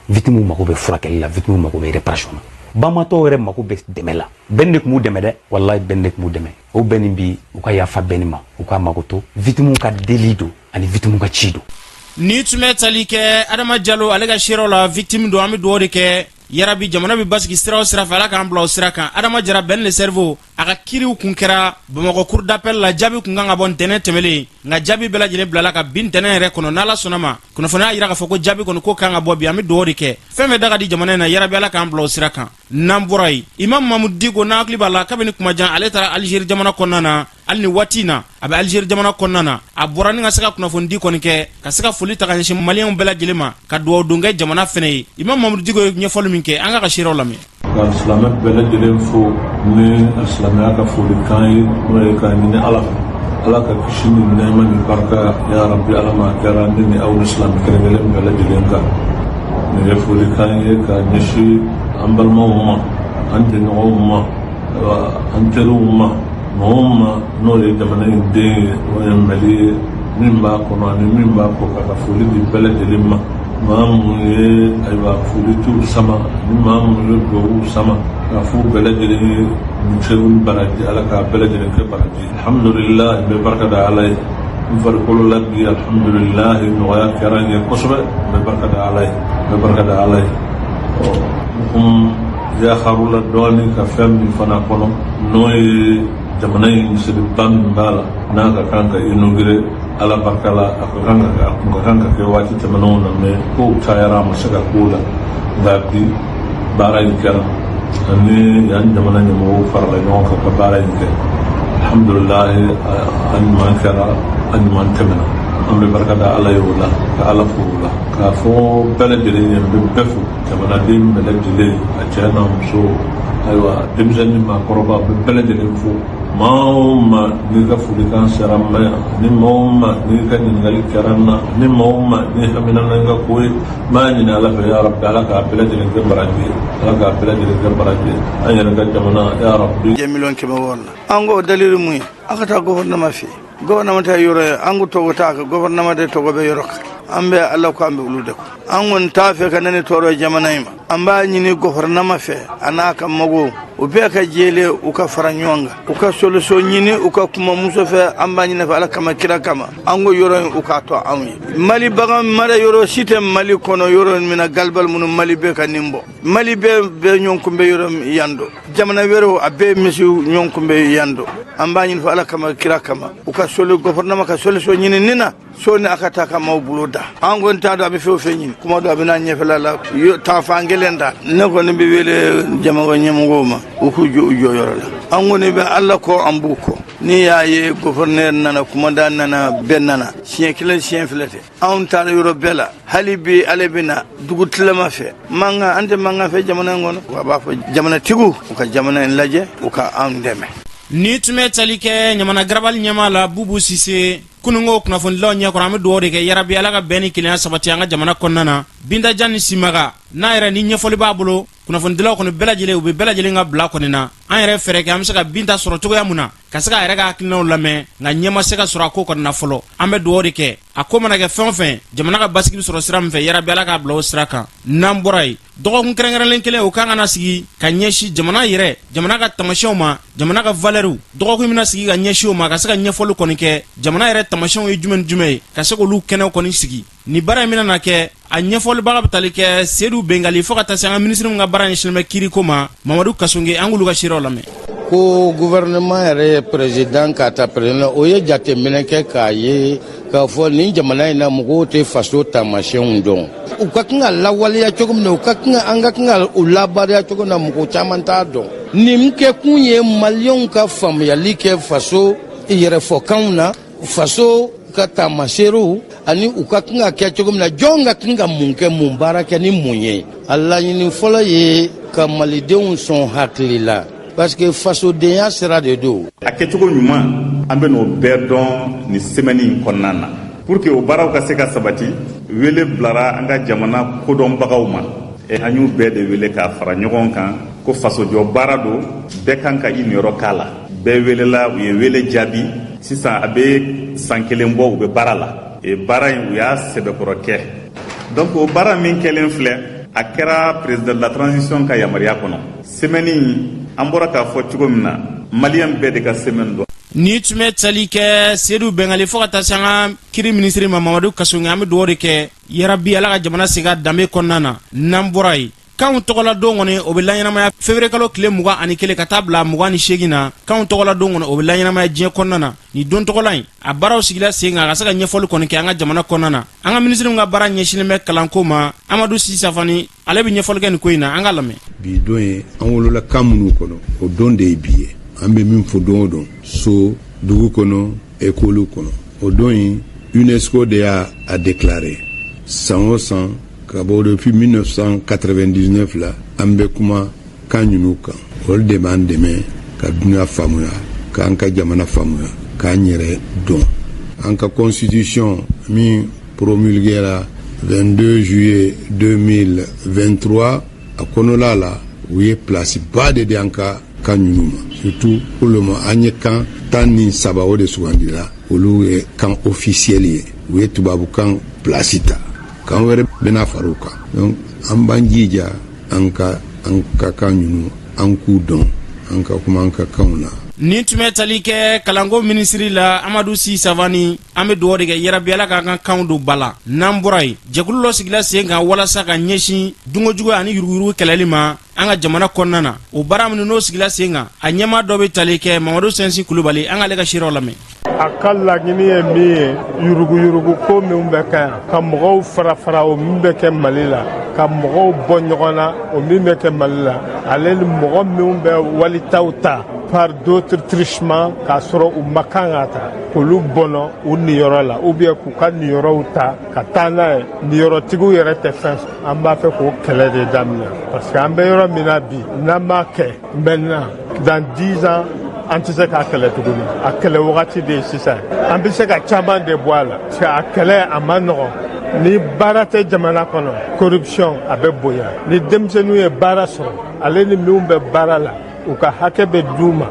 Victime mago bɛ furakɛli la, victime mago bɛ réparation na, banbatɔw yɛrɛ mago bɛ dɛmɛ la. Bɛn de tun b'u dɛmɛ dɛ, walayi, bɛn de tun b'u dɛmɛ. O bɛn nin bi, u ka yafa bɛn ma, u ka mago to victime ka deli don ani victime ka ci don. Ni tun bɛ tali kɛ Adama Jalo ale ka seerew la, victime don. An bɛ dugawu de kɛ, yarabi, jamana bɛ basigi sira o sira fɛ, Ala k'an bila o sira kan. Adama Jara Ben le Cerveau, a ka kiriw kun kɛra Bamakɔ cour d'appel la. Jaabi kun kan ka bɔ ntɛnɛn tɛmɛlen, nka jaabi bɛɛ lajɛlen bilala ka bin ntɛnɛn yɛrɛ kɔnɔ. N'Ala sɔnna ma, kunnafoniya yira k'a fɔ ko jaabi kɔni ko kan ka bɔ bi. An bɛ dugawu de kɛ, fɛn fɛn da ka di jamana in na, yarabi, Ala k'an bila o sira kan. N'an bɔra yen, Imam Mamudu Diko, n'a hakili b'a la, kabini kumajan ale taara Alizeri jamana kɔnɔna na. Hali ni waati in na a bɛ Alizeri jamana kɔnɔna na. A bɔra ni ka se ka kunnafonidi kɔni kɛ, ka se ka foli ta ka ɲɛsin Maliyɛnw bɛɛ lajɛlen ma, ka dugawu don kɛ jamana fɛnɛ ye. Imam Mamudu Diko ye ɲɛfɔli min kɛ, an ka seerew lamɛn. Ka silamɛ bɛɛ lajɛlen fo ni silamɛya ka folikan ye, n'o ye k'a ɲini Ala fɛ, Ala ka kisi ni nɛɛma ni barika, ya Rabbi, Ala ma kɛra ne ni aw ni silamɛ kelen kelen bɛɛ lajɛlen kan. Nin ye folikan ye ka ɲɛsin an balimaw ma, an jɛɲɔgɔnw ma, an teriw ma, mɔgɔ ma n'o ye jamana in den ye, n'o ye Mali ye, min b'a kɔnɔ ani min b'a kɔ kan, ka foli di bɛɛ lajɛlen ma, maa minnu ye ayiwa folitiw sama ani maa minnu ye duwawu sama, k'a fɔ bɛɛ lajɛlen ye ni cɛw ni baraji, Ala k'a bɛɛ lajɛlen kɛ baraji. Alhamdulilah, n bɛ barika da Ala ye. N farikolo la bi, alhamdulilah, nɔgɔya kɛra n ye kosɛbɛ. N bɛ barika da Ala ye, n bɛ barika da Ala ye. Ɔ n kun yakarula la dɔɔnin ka fɛn min fana kɔnɔ, n'o ye jamana in misiriba min b'a la, n'a ka kan ka inaugurer, Ala barika la, a ka kan ka a kun ka kan ka kɛ waati tɛmɛnenw na, mais kow cayara, a ma se ka k'o la. Nka bi baara in kɛra, ani yan jamana ɲɛmɔgɔw farala ɲɔgɔn kan ka baara in kɛ. Alhamdulilahi, a ɲuman kɛra, a ɲuman tɛmɛna. An bɛ barika da Ala ye o la, ka Ala fo o la, k'a fɔ bɛɛ lajɛlen ye, n bɛ bɛɛ fo, jamanaden bɛɛ lajɛlen, a cɛ n'a muso, ayiwa, denmisɛnnin, maakɔrɔba, n bɛ bɛɛ lajɛlen fo. Maa o maa n'i ka folikan sera n ma yan, ni maa o maa n'i ka ɲininkali kɛra n na, ni maa o maa n'i hamina n ka ko ye, n b'a ɲini Ala fɛ, ya Rabbi, Ala k'a bɛɛ lajɛlen kɛ baraji ye, Ala k'a bɛɛ lajɛlen kɛ baraji ye an yɛrɛ ka jamana, ya Rabbi. 1,6 million la. An ko dalilu mun ye? A ka taa gouvernement fɛ yen. Gouvernement tɛ yɔrɔ ye, an ko tɔgɔ t'a kan, gouvernement de tɔgɔ bɛ yɔrɔ kan. An bɛ Ala ko, an bɛ olu de kɔ. An kɔni t'a fɛ ka ne ni tɔɔrɔ ye jamana in ma. An b'a ɲini gouvernement fɛ, a n'a ka mago, u bɛɛ ka jɛlen, u ka fara ɲɔgɔn kan, u ka solution ɲini, u ka kuma muso fɛ. An b'a ɲini fɛ, Ala kama, kira kama, an ko yɔrɔ in, u k'a to anw ye. Mali bagan mara yɔrɔ si tɛ Mali kɔnɔ, yɔrɔ min na galibali minnu Mali bɛ ka nin bɔ. Mali bɛɛ bɛ ɲɔgɔn kunbɛ yɔrɔ yan dɔ, jamana wɛrɛw a bɛɛ misiw ɲɔgɔn kunbɛ yan dɔ. An b'a ɲini fɛ, Ala kama, kira kama, u ka solu gouvernement ka solution ɲini nin na soni a ka taa ka maaw bolo da. An kɔni t'a dɔn a bɛ fɛn o fɛn ɲini, kuma dɔ a bɛ n'a ɲɛfɛla la, taa fan kelen ta. Ne kɔni bɛ wele jamana ɲɛmɔgɔw ma, u k'u jɔ u jɔyɔrɔ la. An kɔni bɛ Ala kɔ, an b'u kɔ. N'i y'a ye gouverneur nana, commandant nana, bɛɛ nana, siɲɛ kelen siɲɛ fila tɛ. Anw taara yɔrɔ bɛɛ la. Hali bi ale bɛ na dugu tilama fɛ, mankan, an tɛ mankan fɛ jamana in kɔnɔ. A b'a fɔ jamanatigiw u ka jamana in lajɛ, u ka anw dɛmɛ. Ni tun bɛ tali kɛ ɲamana garabali ɲɛmaa la, Bubu Sise, kununko kunnafonidilaw ɲɛkɔrɔ. An bɛ dugawu de kɛ, yarabi, Ala ka bɛn ni kelenya sabati an ka jamana kɔnɔna na. Bintajan ni Simaga n'a yɛrɛ ni ɲɛfɔli b'a bolo, kunnafonidilaw kɔni bɛɛ lajɛlen, u bɛ bɛɛ lajɛlen ka bila kɔni na. An yɛrɛ fɛɛrɛ kɛ an bɛ se ka Binta sɔrɔ cogoya mun na ka se k'a yɛrɛ ka hakilinaw lamɛn, nka ɲɛ ma se ka sɔrɔ a ko kɔni na fɔlɔ. An bɛ dugawu de kɛ, a ko mana kɛ fɛn o fɛn, jamana ka basigi bɛ sɔrɔ sira min fɛ, yarabi, Ala k'a bila o sira kan. N'an bɔra yen, dɔgɔkun kɛrɛnkɛrɛnlen kelen, o kan ka na sigi ka ɲɛsin jamana yɛrɛ, jamana ka tamasiyɛnw ma, jamana ka valɛriw. Dɔgɔkun bɛna sigi ka ɲɛsin o ma, ka se ka ɲɛfɔli kɔni kɛ, jamana yɛrɛ tamasiyɛnw ye jumɛn ni jumɛn ye, ka se k'olu kɛnɛw kɔni sigi. Ni baara in bɛna na kɛ, a ɲɛfɔlibaga bɛ tali kɛ Sedu Bengali, fo ka taa se an ka minisiri min ka baara ɲɛsinnen bɛ kiriko ma, Mamadu Kasonge. An k'olu ka seerew lamɛn. Ko gouvernement yɛrɛ ye, président ka ta président, o ye jateminɛ kɛ k'a ye k'a fɔ nin jamana in na, mɔgɔw tɛ faso taamasiyɛnw dɔn, u ka kan ka lawaleya cogo min na, u ka kan ka an ka kan ka u labaariya cogo min na, mɔgɔ caman t'a dɔn. Nin kɛkun ye Maliyɛnw ka faamuyali kɛ faso yɛrɛfɔkanw na, faso ka taamaseerew, ani u ka kan ka kɛ cogo min na, jɔn ka kan ka mun kɛ, mun baara kɛ ni mun ye. A laɲini fɔlɔ ye ka Malidenw sɔn hakili la, parce que fasodenya sira de don. A kɛcogo ɲuman, an bɛ n'o bɛɛ dɔn nin semaine in kɔnɔna na. Pour que o baaraw ka se ka sabati, wele bilara an ka jamana kodɔnbagaw ma. An y'u bɛɛ de wele k'a fara ɲɔgɔn kan ko fasojɔ baara don, bɛɛ kan ka i niyɔrɔ k'a la. Bɛɛ welela, u ye wele jaabi. Sisan a bɛ san kelen bɔ, u bɛ baara la. Baara in, u y'a sɛbɛkɔrɔ kɛ. Donc o baara min kɛlen filɛ, a kɛra président de la transition ka yamaruya kɔnɔ. Semaine in, an bɔra k'a fɔ cogo min na, Maliyɛn bɛɛ de ka semaine don. Ni tun bɛ tali kɛ Sedu Bengali, fo ka taa se an ka kiri minisiri ma, Mamadu Kasonge. An bɛ dugawu de kɛ, yarabi, Ala ka jamana segin a danbe kɔnɔna na. N'an bɔra yen, kanw tɔgɔla don kɔni, o bɛ laɲɛnamaya février kalo tile 21 ka taa bila 28 na. Kanw tɔgɔla don kɔni, o bɛ laɲɛnamaya diɲɛ kɔnɔna na. Nin don tɔgɔla in, a baaraw sigila sen kan ka se ka ɲɛfɔli kɔni kɛ an ka jamana kɔnɔna na. An ka minisiri min ka baara ɲɛsinnen bɛ kalanko ma, Amadu Si Safani, ale bɛ ɲɛfɔli kɛ nin ko in na. An ka lamɛn. Bi don ye an wolola kan minnu kɔnɔ, o don de ye bi ye. An bɛ min fɔ don o don, so, dugu kɔnɔ, ekɔliw kɔnɔ, o don in, UNESCO de y'a a déclaré. San o san, ka bɔ depuis 1999 la, an bɛ kuma kan ɲinu kan. Olu de b'an dɛmɛ ka dunuya faamuya, k'an ka jamana faamuya, k'an yɛrɛ dɔn. An ka constitution min promulguéra 22 juillet 2023, a kɔnɔla la, u ye place ba de di an ka kan ɲinu ma. Surtout pour le moment, an ye kan 13, o de sugandira, olu ye kan officiel ye. U ye tubabukan place ta, kan wɛrɛ bɛna fara u kan. Donc an b'an jija an ka kan ɲinu, an k'u dɔn, an ka kuma an ka kanw na. Nin tun bɛ tali kɛ kalanko minisiri la, Amadu Si Savani. An bɛ dugawu de kɛ, yarabi, Ala k'an ka kanw don ba la. N'an bɔra yen, jɛkulu dɔ sigila sen kan walasa ka ɲɛsin dunkojugu ani yuruguyurugu kɛlɛli ma an ka jamana kɔnɔna na. O baara minnu n'o sigila sen kan, a ɲɛmaa dɔ bɛ tali kɛ Mamadu Sɛnsi Kulubali. An k'ale ka seerew lamɛn. A ka laɲini ye min ye, yuruguyurugu ko min bɛ kɛ yan, ka mɔgɔw fara fara, o min bɛ kɛ Mali la. Ka mɔgɔw bɔ ɲɔgɔn na, o min bɛ kɛ Mali la, ale ni mɔgɔ minnu bɛ walitaw ta par d'autres trichements k'a sɔrɔ u ma kan ka ta, k'olu bɔnɔ u niyɔrɔ la, ou bien k'u ka niyɔrɔw ta ka taa n'a ye, niyɔrɔtigiw yɛrɛ tɛ fɛn sɔrɔ. An b'a fɛ k'o kɛlɛ de daminɛ, parce que an bɛ yɔrɔ min na bi, n'an m'a kɛ maintenant, dans 10 ans, an tɛ se k'a kɛlɛ tuguni. A kɛlɛ wagati de ye sisan. An bɛ se ka caman de bɔ a la, parce que a kɛlɛ a ma nɔgɔn. Ni baara tɛ jamana kɔnɔ, corruption a bɛ bonya. Ni denmisɛnninw ye baara sɔrɔ, ale ni minnu bɛ baara la, u ka hakɛ bɛ d'u ma.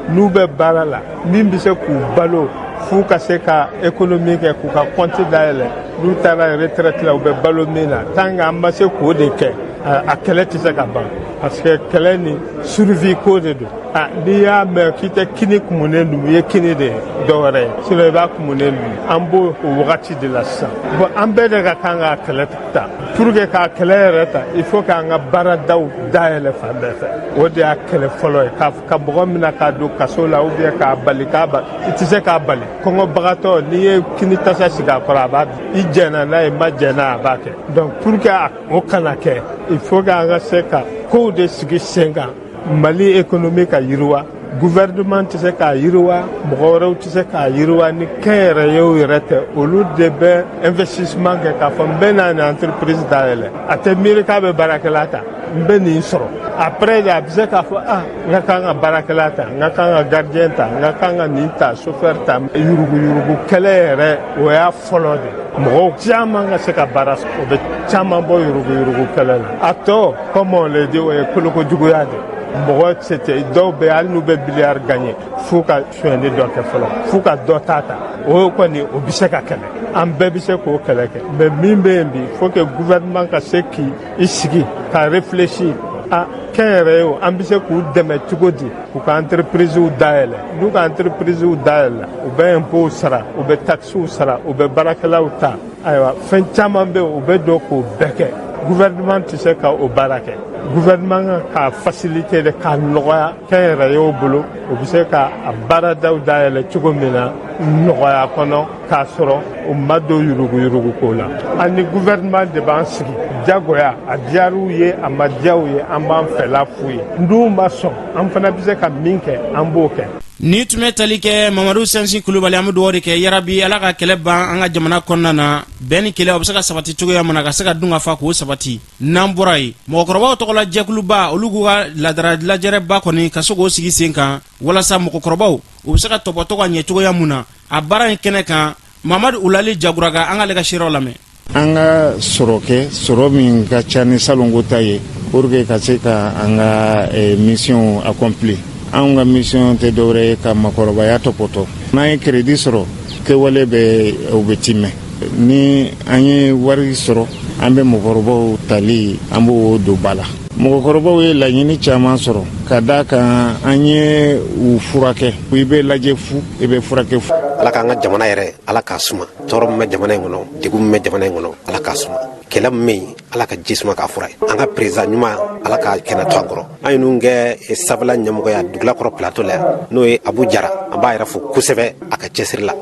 N'u bɛ baara la, min bɛ se k'u balo f'u ka se ka économie kɛ, k'u ka compte dayɛlɛ, n'u taara retraite la, u bɛ balo min na. Tant que an ma se k'o de kɛ, a kɛlɛ tɛ se ka ban, parce que kɛlɛ ni survie ko de don. A n'i y'a mɛn k'i tɛ kini kumunen dun, i ye kini de ye dɔ wɛrɛ ye, sinon i b'a kumunen dun. An b'o o wagati de la sisan. Bon, an bɛɛ de ka kan k'a kɛlɛ ta. Pour que k'a kɛlɛ yɛrɛ ta, il faut k'an ka baaradaw dayɛlɛ fan bɛɛ fɛ. O de y'a kɛlɛ fɔlɔ ye. Ka mɔgɔ minɛ k'a don kaso la, ou bien k'a bali k'a ba, i tɛ se k'a bali. Kɔngɔbagatɔ, n'i ye kini tasa sigi a kɔrɔ, a b'a dun. I jɛnna n'a ye, ma jɛnna, a b'a kɛ. Donc pour que o kana kɛ, il faut k'an ka se ka kow de sigi sen kan, Mali économie ka yiriwa. Gouvernement tɛ se k'a yiriwa, mɔgɔ wɛrɛw tɛ se k'a yiriwa ni kɛnyɛrɛyew yɛrɛ tɛ. Olu de bɛ investissement kɛ k'a fɔ n bɛ na nin entreprise dayɛlɛ. A tɛ miiri k'a bɛ baarakɛla ta, n bɛ nin sɔrɔ. Après de, a bɛ se k'a fɔ ah, n ka kan ka baarakɛla ta, n ka kan ka gardien ta, n ka kan ka nin ta, chauffeur ta. Yuruguyurugu kɛlɛ yɛrɛ, o y'a fɔlɔ de. Mɔgɔw caman ka se ka baara sɔrɔ, o bɛ caman bɔ yuruguyurugu kɛlɛ la. A tɔ, comme on le dit, o ye kolokojuguya de. Mɔgɔ se tɛ dɔw bɛ, hali n'u bɛ biliyari gagné, f'u ka sonyɛli dɔ kɛ fɔlɔ, f'u ka dɔ ta ta. O kɔni, o bɛ se ka kɛlɛ, an bɛɛ bɛ se k'o kɛlɛ kɛ. Mais min bɛ yen bi, faut que gouvernement ka se k'i sigi ka réfléchir a kɛnyɛrɛye o, an bɛ se k'u dɛmɛ cogo di k'u ka entreprise dayɛlɛ. N'u ka entreprise dayɛlɛ, u bɛ impôts sara, u bɛ taxes sara, u bɛ baarakɛlaw ta. Ayiwa, fɛn caman bɛ yen, u bɛ don k'o bɛɛ kɛ. Gouvernement tɛ se ka o baara kɛ. Gouvernement ka faciliter de, k'a nɔgɔya kɛnyɛrɛyew bolo, u bɛ se ka a baaradaw dayɛlɛ cogo min na nɔgɔya kɔnɔ, k'a sɔrɔ u ma don yuruguyurugu ko la. An ni gouvernement de b'an sigi jagoya. A diyar'u ye, a ma diya u ye, an b'an fɛla f'u ye. N'u ma sɔn, an fana bɛ se ka min kɛ, an b'o kɛ. Ni tun bɛ tali kɛ Mamadu Sɛnsin Kulubali, an bɛ dugawu de kɛ, yarabi Ala ka kɛlɛ ban an ka jamana kɔnɔna na. Bɛn ni kɛlɛ, o bɛ se ka sabati cogoya min na, ka se ka dun ka fa k'o sabati. N'an bɔra yen, mɔgɔkɔrɔbaw tɔgɔla jɛkuluba, olu k'u ka ladara lajɛrɛba kɔni ka se k'o sigi sen kan, walasa mɔgɔkɔrɔbaw u bɛ se ka tɔpɔtɔ ka ɲɛ cogoya mun na. A baara in kɛnɛ kan, Mamadu Ulali Jaguraga, an k'ale ka seerew lamɛn. An ka sɔrɔ kɛ, sɔrɔ min ka ca ni salonko ta ye, pour que ka se ka an ka mission accompli. Anw ka mission tɛ dɔwɛrɛ ye ka makɔrɔbaya tɔpɔtɔ. N'an ye crédit sɔrɔ, kɛwale bɛ o bɛ timɛ. Ni an ye wari sɔrɔ, an bɛ mɔgɔkɔrɔbaw tali, an b'o don ba la. Mɔgɔkɔrɔbaw ye laɲini caman sɔrɔ, ka da kan an ye u furakɛ. I bɛ lajɛ fu, i bɛ furakɛ fu. Ala k'an ka jamana yɛrɛ, Ala k'a suma. Tɔɔrɔ min bɛ jamana in kɔnɔ, degun min bɛ jamana in kɔnɔ, Ala k'a suma. Kɛlɛ min bɛ yen, Ala ka ji suma k'a fura ye. An ka président ɲuman, Ala ka kɛnɛ to an kɔrɔ. An ye kɛ sabala ɲɛmɔgɔya Dugulakɔrɔ plateau la yan, n'o ye Abu Jara. An b'a yɛrɛ fo kosɛbɛ a ka cɛsiri la.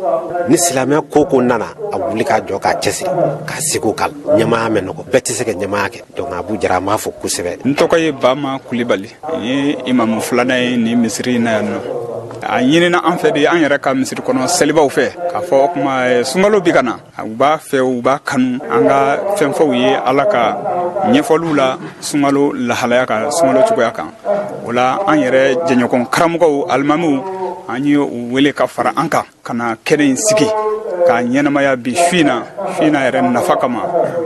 Ni silamɛya ko ko nana, a wuli k'a jɔ, k'a cɛsiri, k'a seko k'a la. Ɲɛmaya mɛn nɔgɔ, bɛɛ tɛ se ka ɲɛmaya kɛ. Donc Abu Jara, an b'a fo kosɛbɛ. N tɔgɔ ye Bama Kulibali, n ye imamu filanan ye nin misiri in na yan nɔ. A ɲinina an fɛ de, an yɛrɛ ka misiri kɔnɔ selibaw fɛ, k'a fɔ o kuma sunkalo bi ka na, u b'a fɛ, u b'a kanu an ka fɛn fɔw ye, Ala ka ɲɛfɔliw la sunkalo lahalaya kan, sunkalo cogoya kan. O la, an yɛrɛ jɛɲɔgɔn karamɔgɔw, alimamiw, an ye u wele ka fara an kan ka na kɛnɛ in sigi k'a ɲɛnamaya bi su in na, su in na yɛrɛ nafa kama.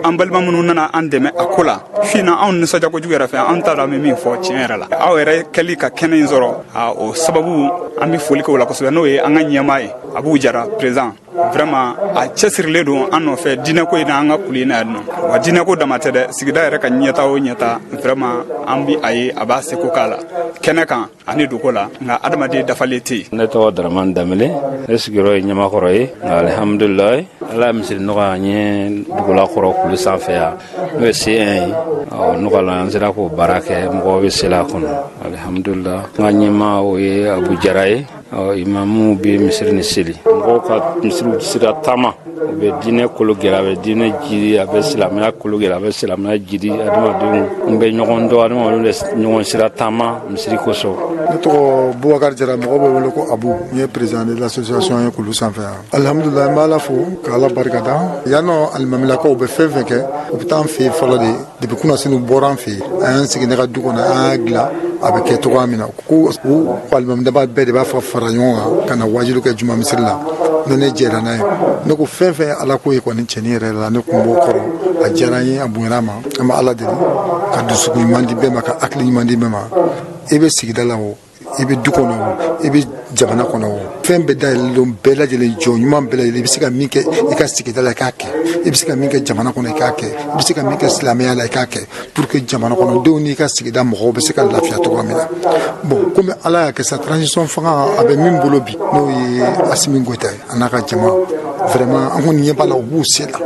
An balima minnu nana an dɛmɛ a ko la su in na, anw nisɔndiya kojugu yɛrɛ fɛ, an t'a dɔn an bɛ min fɔ tiɲɛ yɛrɛ la. Aw yɛrɛ kɛli ka kɛnɛ in sɔrɔ, o sababu, an bɛ foli kɛ o la kosɛbɛ. N'o ye an ka ɲɛmaa ye, Abu Jara président, vraiment a cɛsirilen don an nɔfɛ diinɛko in na, an ka kulu in na yan nɔ. Wa diinɛko dama tɛ dɛ, sigida yɛrɛ ka ɲɛta o ɲɛta, vraiment an bi a ye a b'a seko k'a la kɛnɛ kan ani dogo la, nka adamaden dafalen tɛ yen. Ne tɔgɔ Daraman Danbele, ne sigiyɔrɔ ye Ɲamakɔrɔ ye. Nka alihamudulilayi, Ala ye misiri nɔgɔya an ye Dugulakɔrɔ kulu sanfɛ yan, n'o ye C1 ye. Ɔ nɔgɔya la, an sera k'o baara kɛ, mɔgɔw bɛ seli a kɔnɔ, alihamudulila. N ka ɲɛmaa, o ye Abu Jara ye. Imamuw bɛ misiri ni seli, mɔgɔw ka misiriw sira taama, u bɛ diinɛ kolo gɛlɛya, a bɛ diinɛ jidi, a bɛ silamɛya kolo gɛlɛya, a bɛ silamɛya jidi. Adamadenw n bɛ ɲɔgɔn dɔn, adamadenw bɛ ɲɔgɔn sira taama misiri kosɔn. Ne tɔgɔ Bubakari Jara, mɔgɔ bɛ wele ko Abu. N ye président de l'association ye kulu sanfɛ yan. Alihamudulila, n bɛ Ala fo ka Ala barika da. Yan nɔ, alimamilakaw bɛ fɛn fɛn kɛ, u bɛ taa an fɛ yen fɔlɔ de. Depuis kunasini, u bɔra an fɛ yen, an y'an sigi ne ka du kɔnɔ, an y'a dilan a bɛ kɛ cogoya min na, ko u alimamidaba bɛɛ de b'a fɔ fara ɲɔgɔn kan ka na wajilu kɛ juma misiri la. Ne ne jɛra n'a ye. Ne ko fɛn fɛn ye Ala ko ye kɔni, cɛni yɛrɛ la, ne kun b'o kɔrɔ. A diyara n ye, a bonyana ma. An bɛ Ala deli ka dusukun ɲuman di bɛɛ ma, ka hakili ɲuman di bɛɛ ma. I bɛ sigida la o, i bɛ du kɔnɔ o, i bɛ jamana kɔnɔ o, fɛn bɛɛ dayɛlɛlen don bɛɛ lajɛlen. Jɔ ɲuman bɛɛ lajɛlen, i bɛ se ka min kɛ i ka sigida la, i k'a kɛ. I bɛ se ka min kɛ jamana kɔnɔ, i k'a kɛ. I bɛ se ka min kɛ silamɛya la, i k'a kɛ, pour que jamana kɔnɔdenw n'i ka sigida mɔgɔw bɛ se ka lafiya cogoya min na. Bon, komi Ala y'a kɛ sa, transition fanga a bɛ min bolo bi, n'o ye Asimi Goyita ye, a n'a ka jama, vraiment an kɔni ɲɛ b'a la, u b'u se la,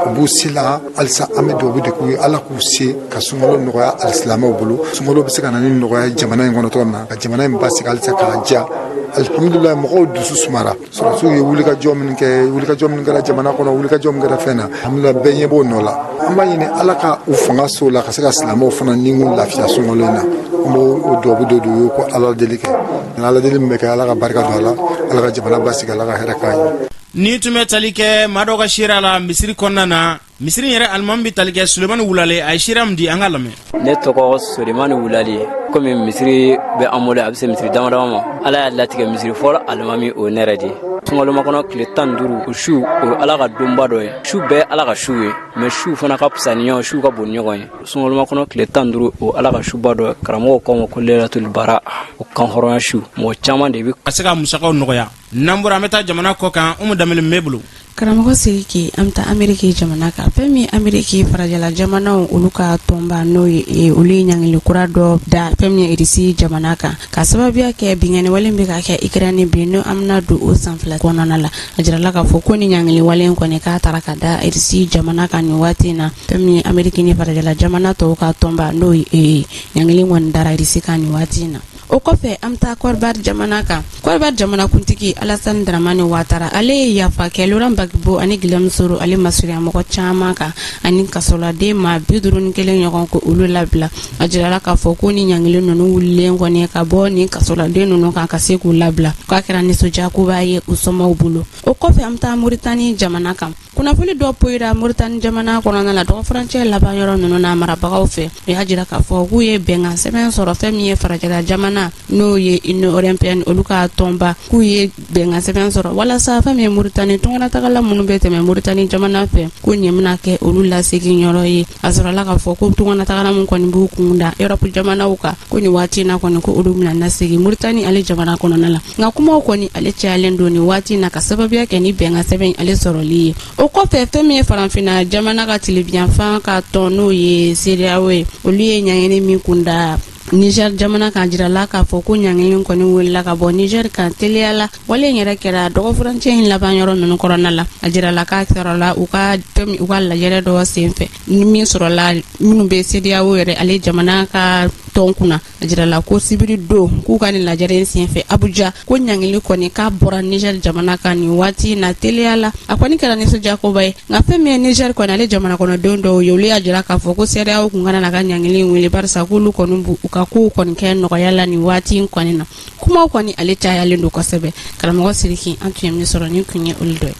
u b'u se la halisa. An bɛ dugawu de k'u ye, Ala k'u se ka sunkalo nɔgɔya alisilamɛw bolo. Sunkalo bɛ se ka na ni nɔgɔya ye jamana in kɔnɔ cogo min na, ka jamana in basigi halisa k'a diya. Alihamudulila, mɔgɔw dusu sumara. Sɔrɔdasiw ye wulikajɔ min kɛ, wulikajɔ min kɛra jamana kɔnɔ, wulikajɔ min kɛra fɛn na, alhamdulila, bɛɛ ɲɛ b'o nɔ la. An b'a ɲini Ala ka u fanga so la ka se ka silamɛw fana nikun lafiya sunkalo in na. An b'o o dugawu de don u ye, ko Ala deli kɛ, Ala deli min bɛ kɛ, Ala ka barika don a la, Ala ka jamana basigi, Ala ka hɛrɛ k'an ye. Ni tun bɛ tali kɛ maa dɔ ka seereya la misiri kɔnɔna na, misiri yɛrɛ alimami bɛ tali kɛ Sulemani Wulale, a ye seereya min di, an ka lamɛn. Ne tɔgɔ Sulemani Wulale. Komi misiri bɛ an bolo, a bɛ se misiri dama dama ma, Ala y'a latigɛ misiri fɔlɔ alimami, o ye ne yɛrɛ de ye. Sunkalomakɔnɔ tile 15, o su, o ye Ala ka donba dɔ ye. Su bɛɛ Ala ka su ye, mais su fana ka fisa ni ɲɔgɔn, su ka bon ni ɲɔgɔn ye. Sunkalomakɔnɔ tile 15, o Ala ka suba dɔ ye. Karamɔgɔw k'o ma ko lelatul bara, o kanhɔrɔnya su. Mɔgɔ caman de bɛ ka se ka musakaw nɔgɔya. N'an bɔra, an bɛ taa jamana kɔ kan. Umu Danbele b'e bolo. Karamɔgɔ Siriki, an bɛ taa Ameriki jamana kan. Fɛn min Ameriki farajɛla jamanaw olu ka tɔnba, n'o ye olu ye ɲangili kura dɔ da fɛn min ye Irisi jamana kan, ka sababuya kɛ binkanni wale bɛ ka kɛ Ukraine bi, n'o an bɛna don o san 2 kɔnɔna la. A jirala k'a fɔ ko ni ɲangili wale in kɔni k'a taara ka da Irisi jamana kan nin waati in na. Fɛn min ye Ameriki ni farajɛla jamana tɔw ka tɔnba, n'o ye ɲangili kɔni dara Irisi kan nin waati in na. O kɔfɛ, an bɛ taa Kɔdiwari jamana kan. Kɔdiwari jamanakuntigi Alasani Daramani Watara, ale ye yafa kɛ Laurent Gbagbo ani Guillaume Soro ale masurunya mɔgɔ caman kan, ani kasoladen maa 51 ɲɔgɔn, ko olu labila. A jirala k'a fɔ ko ni ɲangili ninnu wulilen kɔni ka bɔ nin kasoladen ninnu kan ka se k'u labila, k'a kɛra nisɔndiyakoba ye u somɔgɔw bolo. O kɔfɛ, an bɛ taa Moritani jamana kan. Kunnafoni dɔ poyira Moritani jamana kɔnɔna la dɔgɔfurancɛ laban yɔrɔ ninnu na marabagaw fɛ. U y'a jira k'a fɔ k'u ye bɛnkan sɛbɛn sɔrɔ fɛn min ye farajɛla jamana, n'o ye Union européenne olu ka tɔnba, k'u ye bɛnkan sɛbɛn sɔrɔ walasa fɛn min ye Moritani tunganatagala minnu bɛ tɛmɛ Moritani jamana fɛ, ko nin bɛna kɛ olu lasegin yɔrɔ ye. A sɔrɔla k'a fɔ ko tunganatagala min kɔni b'u kun da Europe jamanaw kan, ko nin waati in na kɔni, ko olu bɛna lasegin Moritani ale jamana kɔnɔna la. Nka kumaw kɔni ale cayalen don nin waati in na ka sababuya kɛ ni bɛnkan sɛbɛn ale sɔrɔli ye. O kɔfɛ, fɛn min ye farafinna jamana ka tilebinyanfan ka tɔn, n'o ye CEDEAO ye, olu ye ɲangili min kunda Niger jamana kan, jirala k'a fɔ ko ɲangili kɔni wulila ka bɔ Niger kan teliya la. Wale in yɛrɛ kɛra dɔgɔfurancɛ in laban yɔrɔ ninnu kɔnɔna la. A jirala k'a sɔrɔla u ka u ka lajɛrɛ dɔ senfɛ ni min sɔrɔla minnu bɛ CEDEAO yɛrɛ ale jamana ka tɔn kunna. A jirala ko sibiri don k'u ka nin lajɛrɛ in senfɛ Abuja, ko ɲangili kɔni k'a bɔra Niger jamana kan nin waati na teliya la. A kɔni kɛra nisɔndiyakoba ye. Nka fɛn min ye Niger kɔni ale jamana kɔnɔdenw dɔw ye, olu y'a jira k'a fɔ ko CEDEAO kun kana na ka ɲangili in wuli, barisa k'olu kɔni b'u ka kow kɔni kɛ nɔgɔya la nin waati in kɔni na. Kumaw kɔni ale cayalen don kosɛbɛ. Karamɔgɔ Siriki, an tun ye min sɔrɔ, nin kun ye olu dɔ ye.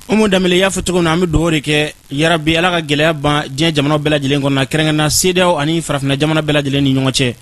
Umu Danbele, y'a fɔ cogo min na, an bɛ dugawu de kɛ, yarabi Ala ka gɛlɛya ban diɲɛ jamanaw bɛɛ lajɛlen kɔnɔ na, kɛrɛnkɛrɛnna CEDEAO ani farafinna jamana bɛɛ lajɛlen ni ɲɔgɔn cɛ.